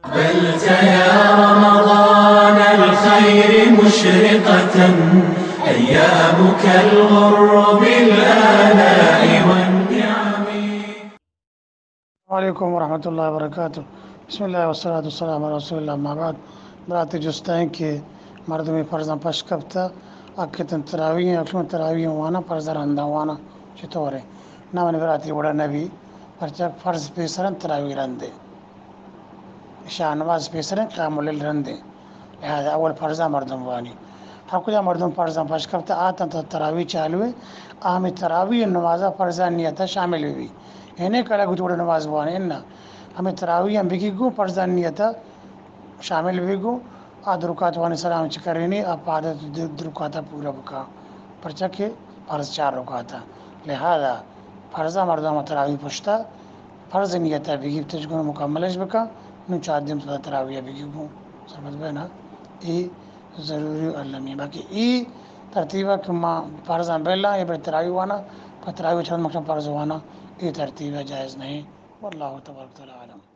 أقبلت يا رمضان الخير مشرقة، أيامك الغر بالآلاء والنعم. السلام علیکم ورحمۃ اللہ وبرکاتہ۔ بسم اللہ والصلاة والسلام علی رسول اللہ، اما بعد۔ برات، جست ایں کہ مردمی فرضاں پش کپتہ، اکتن تراویح، اکتن تراویح وانا، فرض رندا وانا، چطور ایں؟ نہ منی برات، اے وڑا نبی، پرچا فرض پیسرن، تراویح رندے۔ عشاء نماز پیسریں، قیام اللیل رندیں۔ لہذا اول فرضاں مردم وانی۔ ہر کجا مردم فرضاں پش کپتہ، آتاں تا تراویح چالو ایں، آ ہمے تراویح نمازا فرضاں نیتا شامل بہ بی۔ اے نہ کہ الگ وتی وڑا نماز بوانی، اناں۔ ہمے تراویح ہم بگی گوں فرضاں نیتا شامل بی گوں، آ دو رکعت وانی سلام چکرینی، آ پاد دو، دو رکعتا پورا بکا۔ پرچا کہ فرض چار رکعتا۔ لہذا فرضاں مردم تراویح پشتا فرض نیت ء بگیپتش گوں مکملش بکن۔ نوں چار دیم پدا تراویح ء بگی گوں سرپد بہ نا، اے ضروری و المی۔ باقی اے ترتیب ء کہ ما فرضاں بلاں، اے بر تراویح وانا، پہ تراویح چند مکشن فرض وانا، اے ترتیب ء جائز نہیں۔ واللہ تبارک و تعالی عالم۔